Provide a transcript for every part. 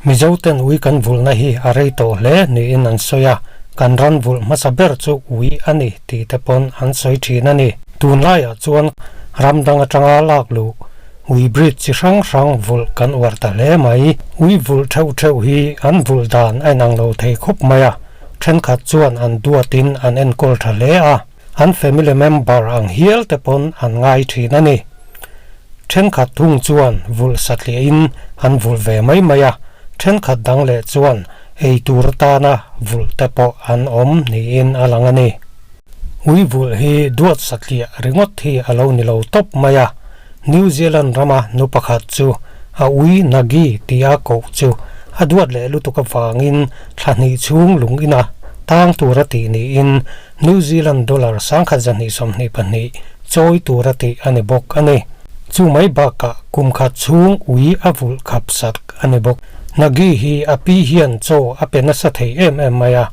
Mizoten ui kan vulhna hi a rei tawh hle niin an sawi a, kan ran vulh hmasa ber chu ui a ni tih te pawn an sawi thin a ni. Tunlaiah chuan ram dang atanga lak luh ui breed chi hrang hrang vulh kan uar ta hle mai. Ui vulh theuh theuh hi an vulh dan a inang lo thei khawp mai a, thenkhat chuan an duatin an enkawl tha hle a. An family member ang hial te pawn an ngai thin a ni. Thenkhat thung chuan vulh satliahin an vulh ve mai mai a, thenkhat dang leh chuan ei tur atana vulh te pawh an awm niin a lang a ni. Ui vulh hi duat satliah ringawt hi a lo ni lo tawp mai a, New Zealand rama nu pakhat chu a ui Nagi tia koh chu a duat leh lutuk avangin thla hnih chhung lung ina tang tura tih niin New Zealand dollar 1222 chawi tura tih a ni bawk a ni. Chu mai bakah kum khat chhung ui a vulh khap sak a ni bawk. Nagi hi a pi hian chaw a pe nasa thei em em mai a,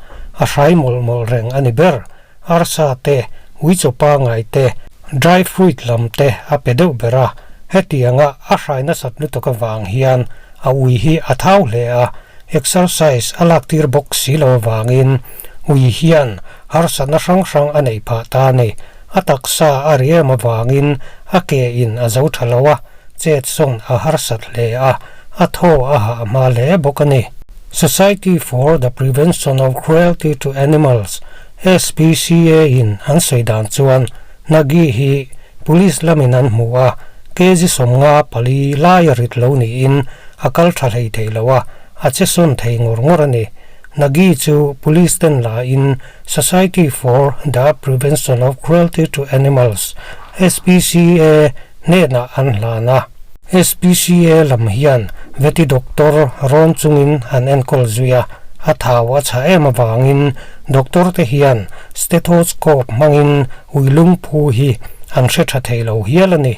a hrai mawlh mawlh reng a ni ber. Arsa te, ui chaw pangai te, dry fruit lam te a pe deuh ber a, hetianga a hrai nasat lutuk avang hian a ui hi a thau hle a, exercise a lak tir bawk si lo avangin ui hian harsatna hrang hrang a neih phah ta a ni. A taksa a ri em avangin a ke in a zo tha lo a, chet sawn a harsat hle a, a thaw a hah hma hle bawk a ni. Society for the Prevention of Cruelty to Animals, SPCA, in an sawi dan chuan Nagi hi Police lamin an hmu a, kg 54 lai a rit lo niin a kal tha hlei thei lo a, a che sawn thei ngawr ngawr a ni. Nagi chu Police ten la in Society for the Prevention of Cruelty to Animals, SPCA, hnenah an hlan a. SPCA lam hian veti doctor rawn chungin an enkawl zui a, a thau a chhah em avangin doctor te hian stethoscope hmangin ui lungphu hi an hre tha thei lo hial a ni.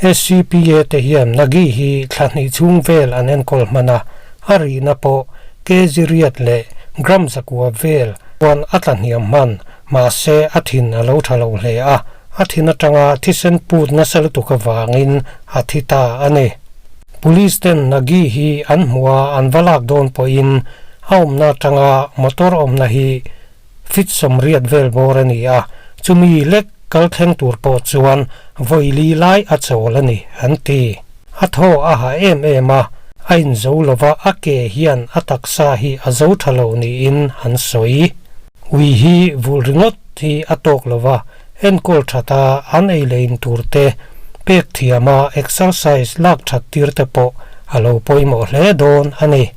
SCPA te hian Nagi hi thla hnih chhung vel an enkawl hman a, a rihna pawh kg riat leh gram zakua vel chuan a tla hniam hman, mahse a thin a lo tha lo hle a, a thin atanga thisen put nasa lutuk avangin a thi ta a ni. Police ten Nagi hi an hmuh a an va lak dawn pawhin a awmna atanga motor awmna hi Fit 80 vel bawr a ni a, chumi lek kal thleng tur pawh chuan vawi li lai a chawl a ni, an ti. A thaw a ha em em a, a inzo lova a ke hian a taksa hi a zo tha lo niin an sawi. Ui hi vulh ringawt hi a tawk lova, enkawl that a an ei leh in tur te, pek thiam a exercise lak that tir te pawh a lo pawimawh hle dawn a ni.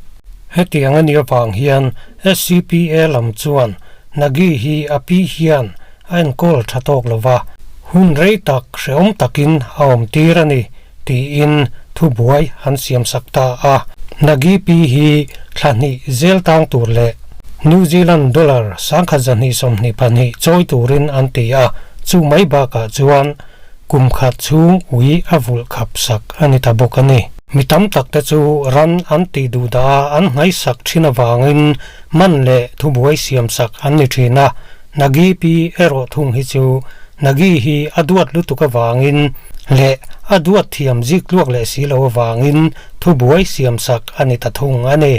Hetiang a nih avang hian SCPA lam chuan Nagi hi a pi hian a enkawl tha tawk lo va, hun rei tak hrehawm takin a awm tir a ni tiin thubuai an siamsak ta a. Nagi pi hi thla hnih zel tang tur leh New Zealand dollar 1222 chawi turin an ti a, chu mai bakah chuan kum khat chhung ui a vulh khap sak a ni ta bawk a ni. Mi tam tak te chu ran an tih duh dah a an hnaihsak thin avangin man leh thubuai siam sak an ni thin a, Nagi pi erawh thung hi chu Nagi hi a duat lutuk avangin leh a duat thiam zik tluak leh si lo avangin thubuai siam sak a ni ta thung a ni.